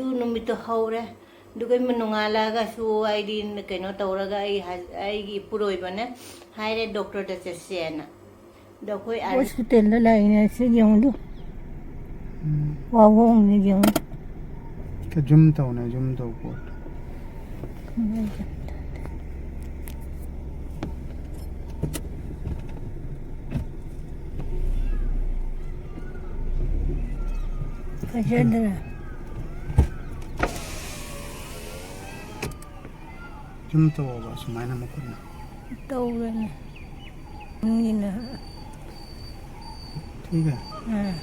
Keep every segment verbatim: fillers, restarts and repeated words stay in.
ꯑꯗꯨ ꯅꯨꯃꯤꯠꯇꯣ ꯍꯧꯔꯦ꯫ ꯑꯗꯨꯒ ꯅꯣꯡꯉꯥꯜꯂꯒꯁꯨ ꯑꯩꯗꯤ ꯀꯩꯅꯣ ꯇꯧꯔꯒ ꯑꯩ ꯍ-, ꯑꯩꯒꯤ ꯏꯄꯨꯔꯣꯏꯕꯅ ꯍꯥꯏꯔꯦ ꯗꯣꯛꯇꯔꯗ ꯆꯠꯁꯦꯅ꯫ ꯑꯗꯣ ꯑꯩꯈꯣꯏ ꯑꯥ-, ꯍꯣꯁꯄꯤꯇꯥꯜꯗ ꯂꯥꯛꯏꯅꯦ꯫ ꯁꯤ ꯌꯦꯡꯉꯨꯗꯨ꯫ ꯎꯝ꯫ ꯋꯥꯍꯣꯡꯅꯤ ꯌꯦꯡꯉꯨ꯫ ꯈꯔ ꯖꯨꯝ ꯇꯧꯅꯦ, ꯖꯨꯝ ꯇꯧ ꯄꯣꯠꯇꯣ꯫ ꯐꯖꯗ꯭ꯔꯥ? ꯁꯨꯝ ꯇꯧꯑꯣꯕ, ꯁꯨꯃꯥꯏꯅ ꯃꯈꯨꯠꯅ꯫ ꯇꯧꯔꯦꯅꯦ꯫ ꯃꯤꯅ꯫ ꯊꯤꯒ꯫ ꯑꯥ꯫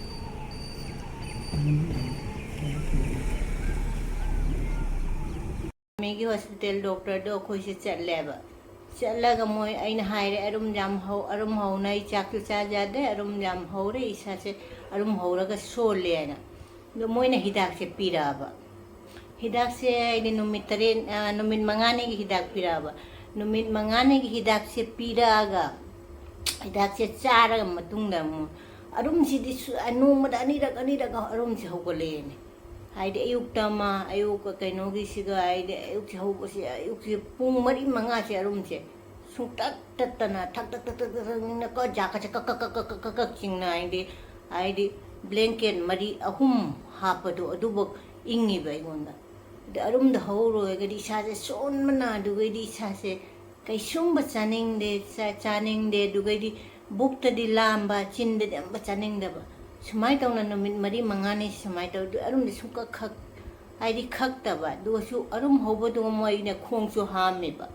ꯃꯤꯒꯤ ꯍꯣꯁꯄꯤꯇꯥꯜ ꯗꯣꯛꯇꯔꯗꯣ ꯑꯩꯈꯣꯏꯁꯦ ꯆꯠꯂꯦꯕ꯫ ꯆꯠꯂꯒ ꯃꯣꯏ, ꯑꯩꯅ ꯍꯥꯏꯔꯦ, "ꯑꯔꯨꯝ ꯌꯥꯝ ꯍꯧ-, ꯑꯔꯨꯝ ꯍꯧꯅ ꯑꯩ ꯆꯥꯛꯁꯨ ꯆꯥ ꯌꯥꯗꯦ, ꯑꯔꯨꯝ ꯌꯥꯝ ꯍꯧꯔꯦ, ꯏꯁꯥꯁꯦ ꯑꯔꯨꯝ ꯍꯧꯔꯒ ꯁꯣꯜꯂꯦ" ꯍꯥꯏꯅ꯫ ꯑꯗꯣ ꯃꯣꯏꯅ ꯍꯤꯗꯥꯛꯁꯦ ꯄꯤꯔꯛꯑꯕ꯫ ꯍꯤꯗꯥꯛꯁꯦ ꯑꯩꯗꯤ ꯅꯨꯃꯤꯠ ꯇꯔꯦꯠ, ꯑ, ꯅꯨꯃꯤꯠ ꯃꯉꯥꯅꯤꯒꯤ ꯍꯤꯗꯥꯛ ꯄꯤꯔꯛꯑꯕ꯫ ꯅꯨꯃꯤꯠ ꯃꯉꯥꯅꯤꯒꯤ ꯍꯤꯗꯥꯛꯁꯦ ꯄꯤꯔꯛꯑꯒ, ꯍꯤꯗꯥꯛꯁꯦ ꯆꯥꯔꯒ ꯃꯇꯨꯡꯗ ꯑꯃꯨꯛ ꯑꯔꯨꯝꯁꯤꯗꯤ ꯁꯨ-, ꯅꯣꯡꯃꯗ ꯑꯅꯤꯔꯛ, ꯑꯅꯤꯔꯛ ꯑꯔꯨꯝꯁꯦ ꯍꯧꯒꯠꯂꯛꯑꯦꯅꯦ꯫ ꯍꯥꯏꯗꯤ ꯑꯌꯨꯛꯇ ꯑꯃ, ꯑꯌꯨꯛ ꯀꯩꯅꯣꯒꯤꯁꯤꯒ, ꯍꯥꯏꯗꯤ ꯑꯌꯨꯛꯁꯦ ꯍꯧꯕꯁꯦ, ꯑꯌꯨꯛꯁꯦ ꯄꯨꯡ ꯃꯔꯤ ꯃꯉꯥꯁꯦ ꯑꯔꯨꯝꯁꯦ ꯁꯨꯡꯇꯠ ꯇꯠꯇꯅ ꯊꯛ ꯊꯛ ꯊꯛ ꯊꯛ ꯊꯛ ꯊꯛ ꯅꯤꯛꯅ ꯀꯣ ꯖꯥꯀꯠꯁꯦ ꯀꯛ ꯀꯛ ꯀꯛ ꯀꯛ ꯀꯛ ꯀꯛ ꯀꯛ ꯆꯤꯡꯅ, ꯍꯥꯏꯗꯤ, ꯍꯥꯏꯗꯤ blanket ꯃꯔꯤ ꯑꯍꯨꯝ ꯍꯥꯞꯄꯗꯣ ꯑꯗꯨꯕꯨ ꯏꯪꯉꯤꯕ ꯑꯩꯉꯣꯟꯗ꯫ ꯑꯗ ꯑꯔꯨꯝꯗ ꯍꯧꯔꯨꯔꯒꯗꯤ ꯏꯁꯥꯁꯦ ꯁꯣꯟꯕꯅ, ꯑꯗꯨꯒꯩꯗꯤ ꯏꯁꯥꯁꯦ ꯀꯩꯁꯨꯝꯕ ꯆꯥꯅꯤꯡꯗꯦ, ꯆꯥ-, ꯆꯥꯅꯤꯡꯗꯦ, ꯑꯗꯨꯒꯩꯗꯤ ꯕꯨꯛꯇꯗꯤ ꯂꯥꯝꯕ, ꯆꯤꯟꯗꯗꯤ ꯑꯝꯕ ꯆꯥꯅꯤꯡꯗꯕ꯫ ꯁꯨꯃꯥꯏꯅ ꯇꯧꯅ ꯅꯨꯃꯤꯠ ꯃꯔꯤ ꯃꯉꯥꯅꯤ ꯁꯨꯃꯥꯏꯅ ꯇꯧꯗꯣꯏ꯫ ꯑꯔꯨꯝꯗꯤ ꯁꯨꯡꯀꯛ ꯈꯛ-, ꯍꯥꯏꯗꯤ ꯈꯛꯇꯕ꯫ ꯑꯗꯨꯒꯁꯨ ꯑꯔꯨꯝ ꯍꯧꯕꯗꯨꯒ ꯃꯣꯏ ꯑꯩꯅ ꯈꯣꯡꯁꯨ ꯍꯥꯝꯃꯦꯕ꯫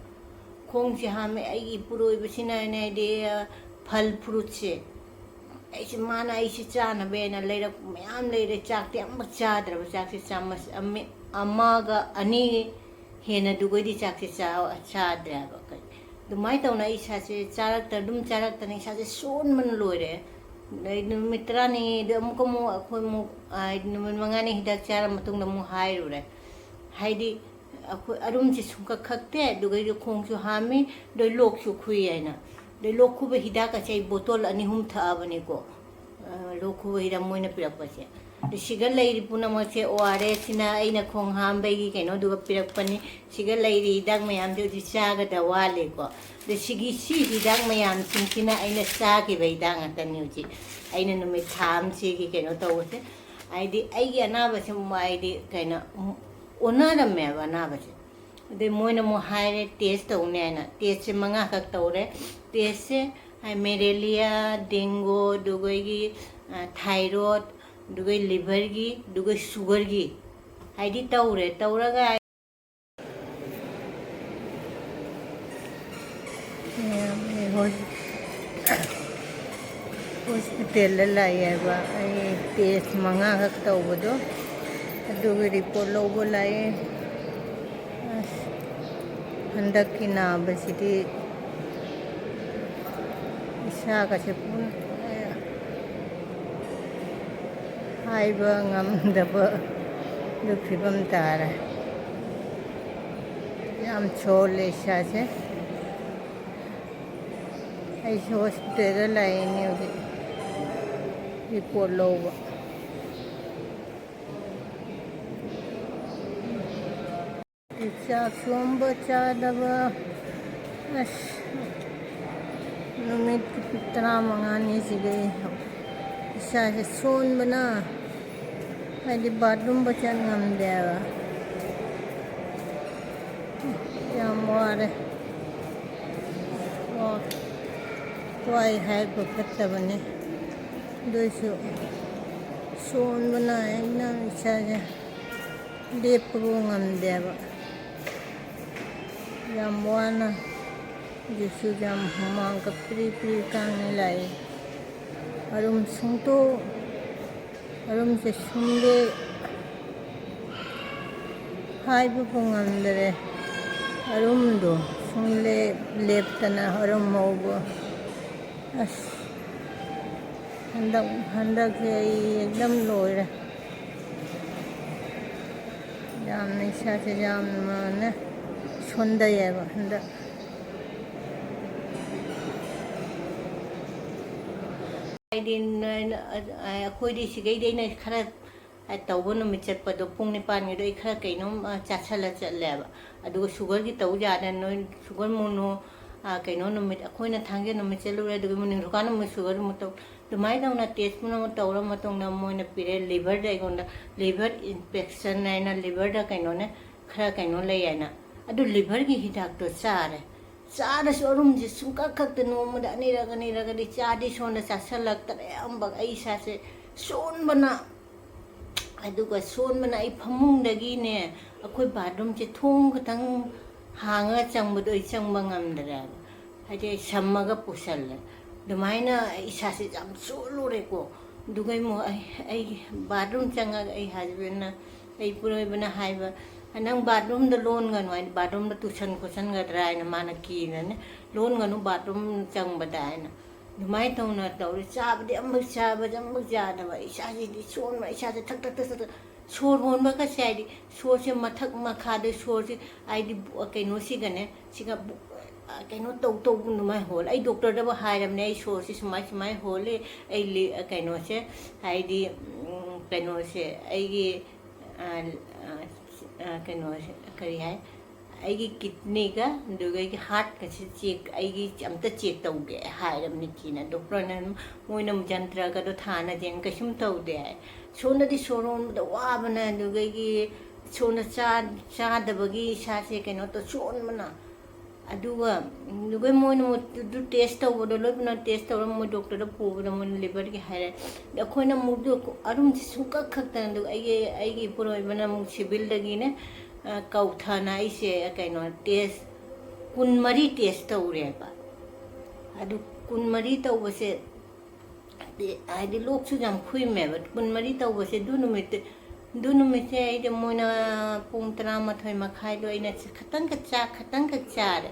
ꯈꯣꯡꯁꯦ ꯍꯥꯝꯃꯦ꯫ ꯑꯩꯒꯤ ꯏꯄꯨꯔꯣꯏꯕꯁꯤꯅ ꯑꯩꯅ ꯍꯥꯏꯗꯤ, ꯑ, ꯐꯜ ꯐ꯭ꯔꯨꯠꯁꯦ, ꯑꯩꯁꯦ, ꯃꯥꯅ ꯑꯩꯁꯦ ꯆꯥꯅꯕ ꯍꯥꯏꯅ ꯂꯩꯔꯛꯄ ꯃꯌꯥꯝ ꯂꯩꯔꯦ꯫ ꯆꯥꯛꯇꯤ ꯑꯝꯕ ꯆꯥꯗ꯭ꯔꯕ꯫ ꯆꯥꯛꯁꯦ ꯆꯥꯃꯁ ꯑꯃ-, ꯑꯃꯒ ꯑꯅꯤ ꯍꯦꯟꯅ ꯑꯗꯨꯒꯩꯗꯤ ꯆꯥꯛꯁꯦ ꯆꯥ-, ꯆꯥꯗ꯭ꯔꯦ ꯍꯥꯏꯕ꯫ ꯀꯩ-, ꯑꯗꯨꯃꯥꯏꯅ ꯇꯧꯅ ꯑꯩ ꯏꯁꯥꯁꯦ ꯆꯥꯔꯛꯇ-, ꯑꯗꯨꯝ ꯆꯥꯔꯛꯇꯅ ꯏꯁꯥꯁꯦ ꯁꯣꯟꯕꯅ ꯂꯣꯏꯔꯦ꯫ ꯑꯗꯩ ꯅꯨꯃꯤꯠ ꯇꯔꯥꯅꯤꯗ ꯑꯃꯨꯛꯀ ꯑꯃꯨꯛ ꯑꯩꯈꯣꯏ ꯑꯃꯨꯛ, ꯍꯥꯏꯗꯤ ꯅꯨꯃꯤꯠ ꯃꯉꯥꯅꯤ ꯍꯤꯗꯥꯛ ꯆꯥꯔ ꯃꯇꯨꯡꯗ ꯑꯃꯨꯛ ꯍꯥꯏꯔꯨꯔꯦ꯫ ꯍꯥꯏꯗꯤ ꯑꯩꯈꯣꯏ ꯑꯔꯨꯝꯁꯦ ꯁꯨꯡꯀꯛ ꯀꯛꯇꯦ, ꯑꯗꯨꯒꯩꯗꯤ ꯈꯣꯡꯁꯨ ꯍꯥꯝꯃꯤ, ꯑꯗꯩ ꯂꯣꯛꯁꯨ ꯈꯨꯏ ꯍꯥꯏꯅ꯫ ꯑꯗꯩ ꯂꯣꯛ ꯈꯨꯕ ꯍꯤꯗꯥꯛꯀꯁꯦ ꯑꯩ ꯕꯣꯇꯜ ꯑꯅꯤ ꯑꯍꯨꯝ ꯊꯛꯑꯕꯅꯤꯀꯣ꯫ ꯑ, ꯂꯣꯛ ꯈꯨꯕ ꯍꯤꯗꯥꯛ ꯃꯣꯏꯅ ꯄꯤꯔꯛꯄꯁꯦ꯫ ꯑꯗ ꯁꯤꯒ ꯂꯩꯔꯤ ꯄꯨꯝꯅꯃꯛꯁꯦ ꯑꯣ ꯑꯥꯔ ꯑꯦꯁꯁꯤꯅ ꯑꯩꯅ ꯈꯣꯡ ꯍꯥꯝꯕꯒꯤ ꯀꯩꯅꯣꯗꯨꯒ ꯄꯤꯔꯛꯄꯅꯤ꯫ ꯁꯤꯒ ꯂꯩꯔꯤ ꯍꯤꯗꯥꯛ ꯃꯌꯥꯝꯁꯦ ꯍꯧꯖꯤꯛ ꯆꯥꯒꯗ ꯋꯥꯠꯂꯤꯀꯣ꯫ ꯑꯗ ꯁꯤꯒꯤ, ꯁꯤ ꯍꯤꯗꯥꯛ ꯃꯌꯥꯝꯁꯤꯡꯁꯤꯅ ꯑꯩꯅ ꯆꯥꯈꯤꯕ ꯍꯤꯗꯥꯛ ꯉꯥꯛꯇꯅꯤ ꯍꯧꯖꯤꯛ꯫ ꯑꯩꯅ ꯅꯨꯃꯤꯠ ꯊꯥ ꯑꯃꯁꯤꯒꯤ ꯀꯩꯅꯣ ꯇꯧꯕꯁꯦ꯫ ꯍꯥꯏꯗꯤ ꯑꯩꯒꯤ ꯑꯅꯥꯕꯁꯦ ꯍꯥꯏꯗꯤ ꯀꯩꯅꯣ, ꯑꯣꯟꯅꯔꯝꯃꯦꯕ ꯑꯅꯥꯕꯁꯦ꯫ ꯑꯗꯩ ꯃꯣꯏꯅ ꯑꯃꯨꯛ ꯍꯥꯏꯔꯦ ꯇꯦꯁ ꯇꯧꯅꯤ ꯍꯥꯏꯅ꯫ ꯇꯦꯁꯁꯦ ꯃꯉꯥꯈꯛ ꯇꯧꯔꯦ꯫ ꯇꯦꯁꯁꯦ ꯍꯥꯏ ꯃꯦꯂꯦꯔꯤꯌꯥ, ꯗꯦꯡꯒꯨ, ꯑꯗꯨꯒ ꯑꯩꯒꯤ, ꯑ, ꯊꯥꯏꯔꯣꯏꯗ, ꯑꯗꯨꯒ ꯂꯤꯚꯔꯒꯤ, ꯑꯗꯨꯒ ꯁꯨꯒꯔꯒꯤ ꯍꯥꯏꯗꯤ ꯇꯧꯔꯦ꯫ ꯇꯧꯔꯒ ꯍꯣꯁꯄꯤꯇꯥꯜꯗ ꯂꯥꯛꯑꯦꯕ ꯑꯩ ꯇꯦꯁ ꯃꯉꯥꯈꯛ ꯇꯧꯕꯗꯣ, ꯑꯗꯨꯒꯤ ꯔꯤꯄꯣꯔꯠ ꯂꯧꯕ ꯂꯥꯛꯑꯦ꯫ ꯑꯁ, ꯍꯟꯗꯛꯀꯤ ꯅꯥꯕꯁꯤꯗꯤ ꯏꯁꯥꯒꯁꯦ ꯄꯨꯝ-, ꯍꯥꯏꯕ ꯉꯝꯗꯕ ꯑꯗꯨ ꯐꯤꯕꯝ ꯇꯥꯔꯦ꯫ ꯌꯥꯝ ꯁꯣꯜꯂꯦ ꯏꯁꯥꯁꯦ꯫ ꯑꯩꯁꯨ ꯍꯣꯁꯄꯤꯇꯥꯜꯗ ꯂꯥꯛꯏꯅꯦ ꯍꯧꯖꯤꯛ ꯔꯤꯄꯣꯔꯠ ꯂꯧꯕ꯫ ꯆꯥꯛ ꯁꯣꯝꯕ ꯆꯥꯗꯕ, ꯑꯁ, ꯅꯨꯃꯤꯠ ꯇꯔꯥꯃꯉꯥꯅꯤꯁꯤꯗꯤ ꯏꯁꯥꯁꯦ ꯁꯣꯟꯕꯅ, ꯍꯥꯏꯗꯤ ꯕꯥꯠꯔꯨꯝꯕ ꯆꯠ ꯉꯝꯗꯦꯕ꯫ ꯌꯥꯝ ꯋꯥꯔꯦ꯫ ꯋꯥ-, ꯋꯥꯏ ꯍꯥꯏꯕ ꯐꯠꯇꯕꯅꯤ꯫ ꯑꯗꯨꯏꯁꯨ ꯁꯣꯟꯕꯅ ꯑꯩꯅ ꯏꯁꯥꯁꯦ ꯂꯦꯞꯄꯕꯨ ꯉꯝꯗꯦꯕ꯫ ꯌꯥꯝ ꯋꯥꯅ ꯍꯧꯖꯤꯛꯁꯨ ꯌꯥꯝ ꯍꯨꯃꯥꯡꯒ ꯄ꯭ꯔꯤ ꯄ꯭ꯔꯤ ꯀꯥꯡꯉ ꯂꯥꯛꯏ꯫ ꯑꯔꯨꯝ ꯁꯨꯡꯇꯣꯛ ꯑꯔꯨꯝꯁꯦ ꯁꯨꯡꯂꯦ ꯍꯥꯏꯕꯕꯨ ꯉꯝꯗꯔꯦ꯫ ꯑꯔꯨꯝꯗꯣ ꯁꯨꯡꯂꯦ ꯂꯦꯞꯇꯅ ꯑꯔꯨꯝ ꯍꯧꯕ꯫ ꯑꯁ, ꯍꯟꯗꯛ, ꯍꯟꯗꯛꯁꯦ ꯑꯩ ꯑꯦꯛꯗꯝ ꯂꯣꯏꯔꯦ꯫ ꯌꯥꯝꯅ ꯏꯁꯥꯁꯦ ꯌꯥꯝꯅ ꯁꯣꯟꯊꯩꯌꯦꯕ ꯍꯟꯗꯛ꯫ ꯍꯥꯏꯗꯤ ꯅꯣꯏꯅ, ꯑ, ꯑꯩꯈꯣꯏꯗꯤ ꯁꯤꯈꯩꯗꯤ ꯑꯩꯅ ꯈꯔ, ꯑ, ꯇꯧꯕ ꯅꯨꯃꯤꯠ ꯆꯠꯄꯗꯣ ꯄꯨꯡ ꯅꯤꯄꯥꯟꯒꯤꯗꯣ ꯑꯩ ꯈꯔ ꯀꯩꯅꯣꯝ, ꯑ, ꯆꯥꯁꯜꯂ ꯆꯠꯂꯦꯕ꯫ ꯑꯗꯨꯒ ꯁꯨꯒꯔꯒꯤ ꯇꯧ ꯌꯥꯗꯅ ꯅꯣꯏ ꯁꯨꯒꯔ ꯃꯣꯅꯣ, ꯑ, ꯀꯩꯅꯣ ꯅꯨꯃꯤꯠ, ꯑꯩꯈꯣꯏꯅ ꯊꯥꯡꯖ ꯅꯨꯃꯤꯠ ꯆꯠꯂꯨꯔꯦ, ꯑꯗꯨꯒ ꯅꯤꯡꯊꯧꯀꯥ ꯅꯨꯃꯤꯠ ꯁꯨꯒꯔ ꯑꯃꯨꯛ ꯇꯧ꯫ ꯑꯗꯨꯃꯥꯏꯅ ꯇꯧꯅ ꯇꯦꯁ ꯄꯨꯝꯅꯃꯛ ꯇꯧꯔ ꯃꯇꯨꯡꯗ ꯃꯣꯏꯅ ꯄꯤꯔꯛꯑꯦ ꯂꯤꯚꯔꯗ ꯑꯩꯉꯣꯟꯗ ꯂꯤꯚꯔ ꯏꯟꯐꯦꯛꯁꯟ ꯍꯥꯏꯅ ꯂꯤꯚꯔꯗ ꯀꯩꯅꯣꯅꯦ ꯈꯔ ꯀꯩꯅꯣ ꯂꯩ ꯍꯥꯏꯅ꯫ ꯑꯗꯨ ꯂꯤꯚꯔꯒꯤ ꯍꯤꯗꯥꯛꯇꯣ ꯆꯥꯔꯦ꯫ ꯆꯥꯔꯁꯨ ꯑꯔꯨꯝꯁꯦ ꯁꯨꯡꯀꯛ ꯀꯛꯇ ꯅꯣꯡꯃꯗ ꯑꯅꯤꯔꯛ ꯑꯅꯤꯔꯛ ꯑꯗꯤ ꯆꯥꯗꯤ ꯁꯣꯟꯗ ꯆꯥꯁꯜꯂꯛꯇ꯭ꯔꯦ꯫ ꯑꯌꯥꯝꯕ ꯑꯩ ꯏꯁꯥꯁꯦ ꯁꯣꯟꯕꯅ, ꯑꯗꯨꯒ ꯁꯣꯟꯕꯅ ꯑꯩ ꯐꯃꯨꯡꯗꯒꯤꯅꯦ, ꯑꯩꯈꯣꯏ ꯕꯥꯠꯔꯨꯝꯁꯦ ꯊꯣꯡ ꯈꯛꯇꯪ ꯍꯥꯡꯉꯒ ꯆꯪꯕꯗꯣ ꯑꯩ ꯆꯪꯕ ꯉꯝꯗ꯭ꯔꯦꯕ꯫ ꯍꯥꯏꯗꯤ ꯑꯩ ꯁꯝꯃꯒ ꯄꯨꯁꯜꯂꯦ꯫ ꯑꯗꯨꯃꯥꯏꯅ ꯑꯩ ꯏꯁꯥꯁꯦ ꯌꯥꯝ ꯁꯣꯜꯂꯨꯔꯦꯀꯣ꯫ ꯑꯗꯨꯒ ꯑꯃꯨꯛ ꯑꯩ, ꯑꯩꯒꯤ ꯕꯥꯠꯔꯨꯝ ꯆꯪꯉꯒ ꯑꯩ ꯍꯁꯕꯦꯟꯅ, ꯑꯩ ꯏꯄꯨꯔꯣꯏꯕꯅ ꯍꯥꯏꯕ, "ꯅꯪ ꯕꯥꯠꯔꯨꯝꯗ ꯂꯣꯟꯒꯅꯨ" ꯍꯥꯏꯅ, ꯕꯥꯠꯔꯨꯝꯗ ꯇꯨꯁꯟ ꯈꯣꯠꯆꯟꯒꯗ꯭ꯔꯥ ꯍꯥꯏꯅ ꯃꯥꯅ ꯀꯤꯗꯅ, "ꯂꯣꯟꯒꯅꯨ ꯕꯥꯠꯔꯨꯝ ꯆꯪꯕꯗ" ꯍꯥꯏꯅ꯫ ꯑꯗꯨꯃꯥꯏꯅ ꯇꯧꯅ ꯇꯧꯔꯦ꯫ ꯆꯥꯕꯗꯤ ꯑꯃꯐꯥꯎ ꯆꯥꯕꯁꯦ ꯑꯃꯐꯥꯎ ꯆꯥꯗꯕ, ꯏꯁꯥꯁꯤꯗꯤ ꯁꯣꯟꯕ, ꯏꯁꯥꯁꯦ ꯊꯛ ꯊꯛ ꯊꯛ ꯊꯛ ꯊꯛ ꯁꯣꯔ ꯍꯣꯟꯕꯒꯁꯦ ꯍꯥꯏꯗꯤ ꯁꯣꯔꯁꯦ ꯃꯊꯛ ꯃꯈꯥꯗ ꯁꯣꯔꯁꯦ ꯍꯥꯏꯗꯤ ꯕꯨ-, ꯀꯩꯅꯣꯁꯤꯒꯅꯦ, ꯁꯤꯒ ꯕꯨ-, ꯑ, ꯀꯩꯅꯣ ꯇꯧ ꯇꯧ ꯑꯗꯨꯃꯥꯏꯅ ꯍꯣꯜꯂꯦ꯫ ꯑꯩ ꯗꯣꯛꯇꯔꯗꯕꯨ ꯍꯥꯏꯔꯕꯅꯦ, "ꯑꯩ ꯁꯣꯔꯁꯦ ꯁꯨꯃꯥꯏ ꯁꯨꯃꯥꯏꯅ ꯍꯣꯜꯂꯦ, ꯑꯩ ꯂꯤ-, ꯑ, ꯀꯩꯅꯣꯁꯦ ꯍꯥꯏꯗꯤ, ꯎꯝ, ꯀꯩꯅꯣꯁꯦ ꯑꯩꯒꯤ, ꯑ, ꯑ, ꯑ, ꯀꯩꯅꯣꯁꯦ ꯀꯔꯤ ꯍꯥꯏ, ꯑꯩꯒꯤ ꯀꯤꯠꯅꯤꯒ ꯑꯗꯨꯒ ꯑꯩꯒꯤ ꯍꯥꯔꯠꯀꯁꯦ ꯆꯦꯛ, ꯑꯩꯒꯤ ꯑꯝꯇ ꯆꯦꯛ ꯇꯧꯒꯦ" ꯍꯥꯏꯔꯕꯅꯤ ꯀꯤꯅ꯫ ꯗꯣꯛꯇꯔꯅ ꯃꯣꯏꯅ ꯖꯟꯇ꯭ꯔꯒꯗꯣ ꯊꯥꯅꯗꯦꯅ ꯀꯩꯁꯨꯝ ꯇꯧꯗꯦ ꯍꯥꯏ꯫ ꯁꯣꯝꯗꯗꯤ ꯁꯣꯔ ꯍꯣꯟꯕꯗ ꯋꯥꯕꯅ, ꯑꯗꯨꯗꯒꯤ ꯁꯣꯝꯗ ꯆꯥ-, ꯆꯥꯗꯕꯒꯤ ꯏꯁꯥꯁꯦ ꯀꯩꯅꯣ ꯇꯧ ꯁꯣꯟꯕꯅ꯫ ꯑꯗꯨꯒ, ꯑꯗꯨꯒ ꯃꯣꯏꯅ ꯑꯃꯨꯛ ꯑꯗꯨ ꯇꯦꯁ ꯇꯧꯕꯗꯣ ꯂꯣꯏ ꯄꯨꯅ ꯇꯦꯁ ꯇꯧꯔꯒ ꯃꯣꯏ ꯗꯣꯛꯇꯔꯗ ꯄꯨꯕꯗ ꯃꯣꯏꯅ ꯂꯤꯚꯔꯒꯤ ꯍꯥꯏꯔꯦ꯫ ꯑꯗ ꯑꯩꯈꯣꯏꯅ ꯑꯃꯨꯛ ꯑꯗꯨ ꯑꯔꯨꯝꯁꯤ ꯁꯨꯡꯀꯛ ꯀꯛꯇꯅ, ꯑꯗꯨꯒ ꯑꯩꯒꯤ, ꯑꯩꯒꯤ ꯏꯄꯨꯔꯣꯏꯕꯅ ꯑꯃꯨꯛ ꯁꯤꯚꯤꯜꯗꯒꯤꯅꯦ, ꯑ, ꯀꯧꯊꯅ ꯑꯩꯁꯦ ꯀꯩꯅꯣ ꯇꯦꯁ ꯀꯨꯟꯃꯔꯤ ꯇꯦꯁ ꯇꯧꯔꯦꯕ꯫ ꯑꯗꯨ ꯀꯨꯟꯃꯔꯤ ꯇꯧꯕꯁꯦ ꯍꯥꯏꯗꯤ ꯂꯣꯛꯁꯨ ꯌꯥꯝ ꯈꯨꯏꯃꯦꯕ꯫ ꯀꯨꯟꯃꯔꯤ ꯇꯧꯕꯁꯦ ꯑꯗꯨ ꯅꯨꯃꯤꯠꯇ, ꯑꯗꯨ ꯅꯨꯃꯤꯠꯁꯦ ꯑꯩꯗꯤ ꯃꯣꯏꯅ ꯄꯨꯡ ꯇꯔꯥꯃꯥꯊꯣꯏ ꯃꯈꯥꯏꯗꯣ ꯑꯩꯅ ꯈꯇꯪꯈꯛ ꯆꯥ-, ꯈꯇꯪꯈꯛ ꯆꯥꯔꯦ꯫